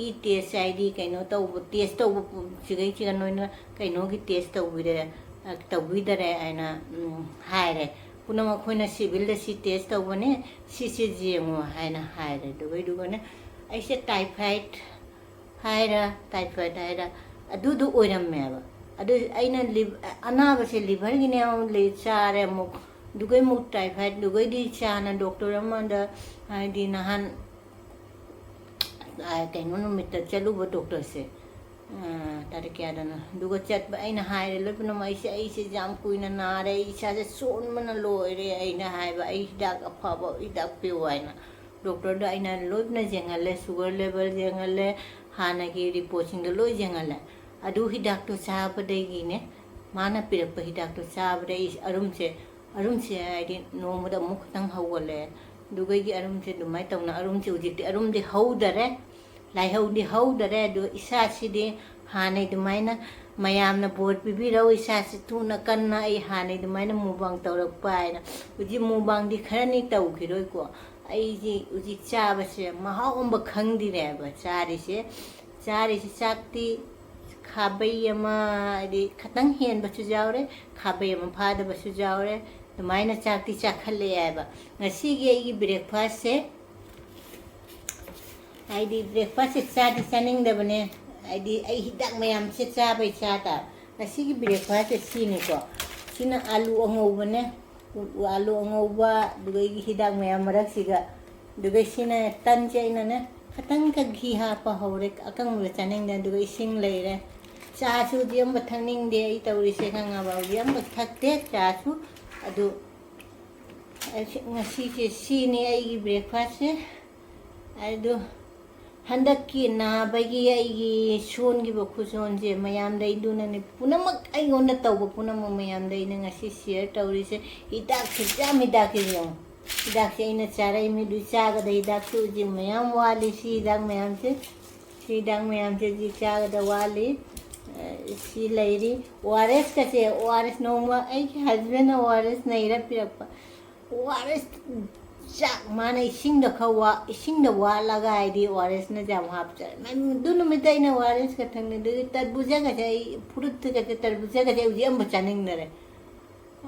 ꯏ ꯇꯦꯁ ꯍꯥꯏꯗꯤ ꯀꯩꯅꯣ ꯇꯧꯕ, ꯇꯦꯁ ꯇꯧꯕ ꯄꯣ-, ꯁꯤꯈꯩꯁꯤꯒ ꯅꯣꯏꯅ ꯀꯩꯅꯣꯒꯤ ꯇꯦꯁ ꯇꯧꯕꯤꯔꯦ, ꯑ, ꯇꯧꯕꯤꯗꯔꯦ" ꯍꯥꯏꯅ, ꯎꯝ, ꯍꯥꯏꯔꯦ꯫ "ꯄꯨꯝꯅꯃꯛ ꯑꯩꯈꯣꯏꯅ ꯁꯤꯚꯤꯜꯗ ꯁꯤ ꯇꯦꯁ ꯇꯧꯕꯅꯦ, ꯁꯤꯁꯦ ꯌꯦꯡꯉꯣ" ꯍꯥꯏꯅ ꯍꯥꯏꯔꯦ꯫ ꯑꯗꯨꯒ, ꯑꯗꯨꯒꯅꯦ ꯑꯩꯁꯦ ꯇꯥꯏꯐꯥꯏꯠ ꯍꯥꯏꯔ, ꯇꯥꯏꯐꯥꯏꯠ ꯍꯥꯏꯔ, ꯑꯗꯨꯗꯣ ꯑꯣꯏꯔꯝꯃꯦꯕ꯫ ꯑꯗꯨ ꯑꯩꯅ ꯂꯤꯚ-, ꯑꯅꯥꯕꯁꯦ ꯂꯤꯚꯔꯒꯤꯅꯦ ꯑꯃꯨꯛ ꯂꯩ-, ꯆꯥꯔꯦ ꯑꯃꯨꯛ, ꯑꯗꯨꯒꯩ ꯑꯃꯨꯛ ꯇꯥꯏꯐꯥꯏꯗ, ꯑꯗꯨꯒꯩꯗꯤ ꯆꯥꯅ ꯗꯣꯛꯇꯔ ꯑꯃꯗ, ꯍꯥꯏꯗꯤ ꯅꯍꯥꯟ, ꯑ, ꯀꯩꯅꯣ ꯅꯨꯃꯤꯠꯇ ꯆꯠꯂꯨꯕ ꯗꯣꯛꯇꯔꯁꯦ, ꯑ, ꯇꯥꯔꯤꯛ ꯀꯌꯥꯗꯅꯣ? ꯑꯗꯨꯒ ꯆꯠꯄ ꯑꯩꯅ ꯍꯥꯏꯔꯦ, ꯂꯣꯏ ꯄꯨꯝꯅꯃꯛ ꯑꯩꯁꯦ, ꯑꯩꯁꯦ ꯌꯥꯝ ꯀꯨꯏꯅ ꯅꯥꯔꯦ, ꯑꯩ ꯏꯁꯥꯁꯦ ꯁꯣꯟꯕꯅ ꯂꯣꯏꯔꯦ꯫ ꯑꯩꯅ ꯍꯥꯏꯕ, "ꯑꯩ ꯍꯤꯗꯥꯛ ꯑꯐꯕ ꯍꯤꯗꯥꯛ ꯄꯤꯌꯨ" ꯍꯥꯏꯅ꯫ ꯗꯣꯛꯇꯔꯗ ꯑꯩꯅ ꯂꯣꯏꯅ ꯌꯦꯡꯍꯜꯂꯦ, ꯁꯨꯒꯔ ꯂꯦꯚꯦꯜ ꯌꯦꯡꯍꯜꯂꯦ, ꯍꯥꯟꯅꯒꯤ ꯔꯤꯄꯣꯔꯠꯁꯤꯡꯗꯣ ꯂꯣꯏ ꯌꯦꯡꯍꯜꯂꯦ꯫ ꯑꯗꯨ ꯍꯤꯗꯥꯛꯇꯣ ꯆꯥꯕꯗꯒꯤꯅꯦ, ꯃꯥꯅ ꯄꯤꯔꯛꯄ ꯍꯤꯗꯥꯛꯇꯣ ꯆꯥꯕꯗꯒꯤ ꯑꯔꯨꯝꯁꯦ, ꯑꯔꯨꯝꯁꯦ ꯍꯥꯏꯗꯤ ꯅꯣꯡꯃꯗ ꯑꯃꯨꯛ ꯈꯛꯇꯪ ꯍꯧꯒꯠꯂꯦ꯫ ꯑꯗꯨꯒꯩꯗꯤ ꯑꯔꯨꯝꯁꯦ ꯑꯗꯨꯃꯥꯏꯅ ꯇꯧꯅ ꯑꯔꯨꯝꯁꯦ ꯍꯧꯖꯤꯛꯇꯤ ꯑꯔꯨꯝꯗꯤ ꯍꯧꯗꯔꯦ, ꯂꯥꯏꯍꯧꯗꯤ ꯍꯧꯗꯔꯦ꯫ ꯑꯗꯣ ꯏꯁꯥꯁꯤꯗꯤ ꯍꯥꯟꯅꯩ ꯑꯗꯨꯃꯥꯏꯅ ꯃꯌꯥꯝꯅ ꯕꯣꯔ ꯄꯤꯕꯤꯔꯧ, ꯏꯁꯥꯁꯤ ꯊꯨꯅ ꯀꯟꯅ ꯑꯩ ꯍꯥꯟꯅꯩ ꯑꯗꯨꯃꯥꯏꯅ ꯃꯨꯕꯥꯡ ꯇꯧꯔꯛꯄ ꯍꯥꯏꯅ꯫ ꯍꯧꯖꯤꯛ ꯃꯨꯕꯥꯡꯗꯤ ꯈꯔꯅꯤ ꯇꯧꯈꯤꯔꯣꯏꯀꯣ꯫ ꯑꯩꯁꯤ ꯍꯧꯖꯤꯛ ꯆꯥꯕꯁꯦ ꯃꯍꯥꯎ ꯑꯃ ꯈꯪꯗ꯭ꯔꯦꯕ ꯆꯥꯔꯤꯁꯦ꯫ ꯆꯥꯔꯤꯁꯤ ꯆꯥꯛꯇꯤ ꯈꯥꯕꯩ ꯑꯃ, ꯍꯥꯏꯗꯤ ꯈꯤꯇꯪ ꯍꯦꯟꯕꯁꯨ ꯌꯥꯎꯔꯦ, ꯈꯥꯕꯩ ꯑꯃ ꯐꯥꯗꯕꯁꯨ ꯌꯥꯎꯔꯦ꯫ ꯑꯗꯨꯃꯥꯏꯅ ꯆꯥꯛꯇꯤ ꯆꯥꯈꯠꯂꯛꯑꯦꯕ꯫ ꯉꯁꯤꯒꯤ ꯑꯩꯒꯤ ꯕ꯭ꯔꯦꯛꯐꯥꯁꯁꯦ, ꯍꯥꯏꯗꯤ ꯕ꯭ꯔꯦꯛꯐꯥꯁꯁꯦ ꯆꯥꯗꯤ ꯆꯥꯅꯤꯡꯗꯕꯅꯦ, ꯍꯥꯏꯗꯤ ꯑꯩ ꯍꯤꯗꯥꯛ ꯃꯌꯥꯝꯁꯦ ꯆꯥꯕꯩ ꯆꯥ ꯇꯥꯕ꯫ ꯉꯁꯤꯒꯤ ꯕ꯭ꯔꯦꯛꯐꯥꯁꯁꯦ ꯁꯤꯅꯤꯀꯣ꯫ ꯁꯤꯅ ꯑꯥꯂꯨ ꯑꯉꯧꯕꯅꯦ, ꯑꯥꯂꯨ ꯑꯉꯧꯕ, ꯑꯗꯨꯒ ꯑꯩꯒꯤ ꯍꯤꯗꯥꯛ ꯃꯌꯥꯝ ꯃꯔꯛꯁꯤꯒ꯫ ꯑꯗꯨꯒ ꯁꯤꯅ ꯇꯟꯁꯦ ꯑꯩꯅꯅꯦ ꯈꯤꯇꯪꯈꯛ ꯘꯤ ꯍꯥꯞꯄ ꯍꯧꯔꯦ, ꯑꯀꯪꯕꯗ ꯆꯥꯅꯤꯡꯗꯦ꯫ ꯑꯗꯨꯒ ꯏꯁꯤꯡ ꯂꯩꯔꯦ꯫ ꯆꯥꯁꯨ ꯍꯧꯖꯤꯛ ꯑꯃ ꯊꯛꯅꯤꯡꯗꯦ ꯑꯩ ꯇꯧꯔꯤꯁꯦ, ꯈꯪꯉꯕ? ꯍꯧꯖꯤꯛ ꯑꯃ ꯊꯛꯇꯦ ꯆꯥꯁꯨ꯫ ꯑꯗꯨ ꯑꯩꯁꯦ ꯉꯁꯤꯁꯦ ꯁꯤꯅꯤ ꯑꯩꯒꯤ ꯕ꯭ꯔꯦꯛꯐꯥꯁꯁꯦ꯫ ꯑꯗꯨ ꯍꯟꯗꯛꯀꯤ ꯅꯥꯕꯒꯤ ꯑꯩꯒꯤ ꯁꯣꯟꯈꯤꯕ ꯈꯨꯁꯣꯟꯁꯦ ꯃꯌꯥꯝꯗꯩꯗꯨꯅꯅꯦ, ꯄꯨꯝꯅꯃꯛ ꯑꯩꯉꯣꯟꯗ ꯇꯧꯕ ꯄꯨꯝꯅꯃꯛ ꯃꯌꯥꯝꯗꯩꯅ ꯉꯁꯤ ꯁꯤꯌꯔ ꯇꯧꯔꯤꯁꯦ꯫ ꯍꯤꯗꯥꯛꯁꯦ ꯌꯥꯝ ꯍꯤꯗꯥꯛꯁꯦ ꯌꯦꯡꯉꯣ꯫ ꯍꯤꯗꯥꯛꯁꯦ ꯑꯩꯅ ꯆꯥꯔꯛꯏ ꯃꯤꯗꯨ ꯆꯥꯒꯗ ꯍꯤꯗꯥꯛꯁꯨ ꯍꯧꯖꯤꯛ ꯃꯌꯥꯝ ꯋꯥꯠꯂꯤ꯫ ꯁꯤ ꯍꯤꯗꯥꯛ ꯃꯌꯥꯝꯁꯦ, ꯁꯤ ꯍꯤꯗꯥꯛ ꯃꯌꯥꯝꯁꯦ ꯍꯧꯖꯤꯛ ꯆꯥꯒꯗ ꯋꯥꯠꯂꯤ꯫ ꯑ, ꯁꯤ ꯂꯩꯔꯤ꯫ ꯑꯣ ꯑꯥꯔ ꯑꯦꯁꯀꯁꯦ, ꯑꯣ ꯑꯥꯔ ꯑꯦꯁ ꯅꯣꯡꯃ ꯑꯩꯒꯤ ꯍꯁꯕꯦꯟꯅ ꯑꯣ ꯑꯥꯔ ꯑꯦꯁ ꯅꯩꯔ ꯄꯤꯔꯛꯄ꯫ ꯑꯣ ꯑꯥꯔ ꯑꯦꯁ ꯆꯥꯛ ꯃꯥꯅ ꯏꯁꯤꯡꯗ ꯈꯔ ꯋꯥ-, ꯏꯁꯤꯡꯗ ꯋꯥꯠꯂꯒ ꯍꯥꯏꯗꯤ ꯑꯣ ꯑꯥꯔ ꯑꯦꯁꯅ ꯌꯥꯝ ꯍꯥꯞꯆꯔꯦ꯫ ꯃ-, ꯑꯗꯨ ꯅꯨꯃꯤꯠꯇ ꯑꯩꯅ ꯑꯣ ꯑꯥꯔ ꯑꯦꯁꯀ ꯊꯛꯅꯤ꯫ ꯑꯗꯨꯗꯤ ꯇꯔꯕꯨꯖꯥꯒꯁꯦ ꯑꯩ, ꯐ꯭ꯔꯨꯠꯇꯒꯁꯦ, ꯇꯔꯕꯨꯖꯥꯒꯁꯦ ꯍꯧꯖꯤꯛ ꯑꯃꯨꯛ ꯆꯥꯅꯤꯡꯗꯔꯦ꯫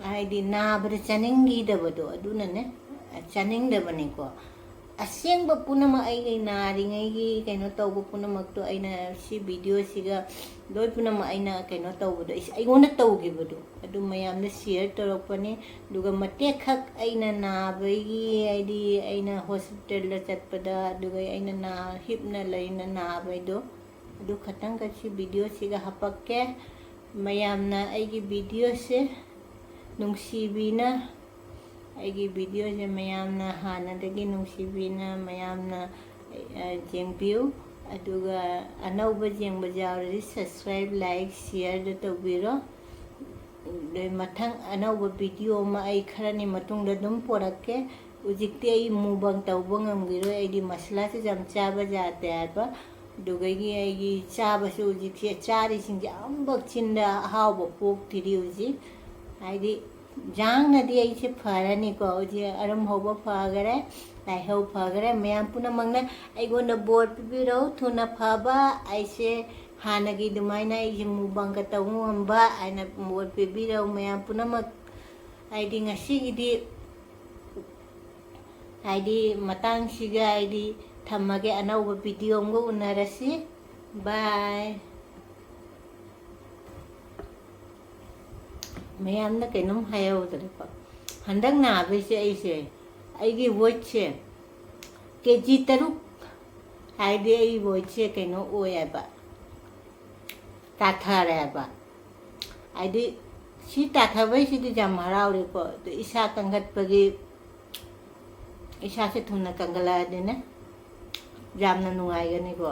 ꯍꯥꯏꯗꯤ ꯅꯥꯕꯗ ꯆꯥꯅꯤꯡꯈꯤꯗꯕꯗꯣ ꯑꯗꯨꯅꯅꯦ, ꯆꯥꯅꯤꯡꯗꯕꯅꯤꯀꯣ꯫ ꯑꯁꯦꯡꯕ ꯄꯨꯝꯅꯃꯛ, ꯑꯩꯒꯤ ꯅꯥꯔꯤꯉꯩꯒꯤ ꯀꯩꯅꯣ ꯇꯧꯕ ꯄꯨꯝꯅꯃꯛꯇꯣ ꯑꯩꯅ ꯁꯤ videoꯁꯤꯒ ꯂꯣꯏ ꯄꯨꯝꯅꯃꯛ ꯑꯩꯅ ꯀꯩꯅꯣ ꯇꯧꯕꯗꯣ, ꯑꯩꯉꯣꯟꯗ ꯇꯧꯈꯤꯕꯗꯣ ꯑꯗꯨ ꯃꯌꯥꯝꯗ share ꯇꯧꯔꯛꯄꯅꯤ꯫ ꯑꯗꯨꯒ ꯃꯇꯦꯛ ꯈꯛ ꯑꯩꯅ ꯅꯥꯕꯒꯤ, ꯍꯥꯏꯗꯤ ꯑꯩꯅ hospitalꯗ ꯆꯠꯄꯗ, ꯑꯗꯨꯒ ꯑꯩꯅ ꯅꯥ ꯍꯤꯞꯅ ꯂꯩꯅ ꯅꯥꯕꯩꯗꯣ, ꯑꯗꯨ ꯈꯛꯇꯪꯒ ꯁꯤ videoꯁꯤꯒ ꯍꯥꯄꯛꯀꯦ꯫ ꯃꯌꯥꯝꯅ ꯑꯩꯒꯤ videoꯁꯦ ꯅꯨꯡꯁꯤꯕꯤꯅ, ꯑꯩꯒꯤ videoꯁꯦ ꯃꯌꯥꯝꯅ ꯍꯥꯟꯅꯗꯒꯤ ꯅꯨꯡꯁꯤꯕꯤꯅ ꯃꯌꯥꯝꯅ, ꯑ, ꯌꯦꯡꯕꯤꯌꯨ꯫ ꯑꯗꯨꯒ ꯑꯅꯧꯕ ꯌꯦꯡꯕ ꯌꯥꯎꯔꯗꯤ subscribe, like, shareꯗ ꯇꯧꯕꯤꯔꯣ꯫ ꯑꯗꯩ ꯃꯊꯪ ꯑꯅꯧꯕ video ꯑꯃ ꯑꯩ ꯈꯔꯅꯤ ꯃꯇꯨꯡꯗ ꯑꯗꯨꯝ ꯄꯣꯔꯛꯀꯦ꯫ ꯍꯧꯖꯤꯛꯇꯤ ꯑꯩ mukbang ꯇꯧꯕ ꯉꯝꯈꯤꯔꯣꯏ, ꯑꯩꯗꯤ ꯃꯁꯥꯂꯥꯁꯦ ꯌꯥꯝ ꯆꯥꯕ ꯌꯥꯗꯦ ꯍꯥꯏꯕ꯫ ꯑꯗꯨꯗꯒꯤ ꯑꯩꯒꯤ ꯆꯥꯕꯁꯨ ꯍꯧꯖꯤꯛꯁꯦ, ꯆꯥꯔꯤꯁꯤꯡꯁꯦ ꯑꯃꯐꯥꯎ ꯆꯤꯟꯗ ꯑꯍꯥꯎꯕ ꯄꯣꯛꯇ꯭ꯔꯤ ꯍꯧꯖꯤꯛ꯫ ꯍꯥꯏꯗꯤ ꯌꯥꯡꯅꯗꯤ ꯑꯩꯁꯦ ꯐꯔꯅꯤꯀꯣ, ꯍꯧꯖꯤꯛ ꯑꯔꯨꯝ ꯍꯧꯕ ꯐꯈꯔꯦ, ꯂꯥꯏꯍꯧ ꯐꯈꯔꯦ꯫ ꯃꯌꯥꯝ ꯄꯨꯝꯅꯃꯛꯅ ꯑꯩꯉꯣꯟꯗ ꯕꯣꯔ ꯄꯤꯕꯤꯔꯧ, ꯊꯨꯅ ꯐꯕ, ꯑꯩꯁꯦ ꯍꯥꯟꯅꯒꯤ ꯑꯗꯨꯃꯥꯏꯅ ꯑꯩꯁꯦ mukbangꯒ ꯇꯧꯕ ꯉꯝꯕ ꯍꯥꯏꯅ ꯕꯣꯔ ꯄꯤꯕꯤꯔꯧ ꯃꯌꯥꯝ ꯄꯨꯝꯅꯃꯛ꯫ ꯍꯥꯏꯗꯤ ꯉꯁꯤꯒꯤꯗꯤ, ꯍꯥꯏꯗꯤ ꯃꯇꯥꯡꯁꯤꯒ ꯍꯥꯏꯗꯤ ꯊꯝꯃꯒꯦ, ꯑꯅꯧꯕ video ꯑꯃꯒ ꯎꯅꯔꯁꯤ꯫ Bye꯫ ꯃꯌꯥꯝꯅ ꯀꯩꯅꯣꯝ ꯍꯥꯏꯍꯧꯗ꯭ꯔꯦꯀꯣ꯫ ꯍꯟꯗꯛ ꯅꯥꯕꯩꯁꯦ ꯑꯩꯁꯦ, ꯑꯩꯒꯤ weightꯁꯦ KG ꯇꯔꯨꯛ, ꯍꯥꯏꯗꯤ ꯑꯩ weightꯁꯦ ꯀꯩꯅꯣ ꯑꯣꯏꯌꯦꯕ, ꯇꯥꯊꯔꯦꯕ꯫ ꯍꯥꯏꯗꯤ ꯁꯤ ꯇꯥꯊꯕꯩꯁꯤꯗꯤ ꯌꯥꯝ ꯍꯔꯥꯎꯔꯦꯀꯣ꯫ ꯑꯗꯨ ꯏꯁꯥ ꯀꯟꯈꯠꯄꯒꯤ, ꯏꯁꯥꯁꯦ ꯊꯨꯅ ꯀꯟꯈꯠꯂꯛꯑꯗꯤꯅꯦ ꯌꯥꯝꯅ ꯅꯨꯡꯉꯥꯏꯒꯅꯤꯀꯣ꯫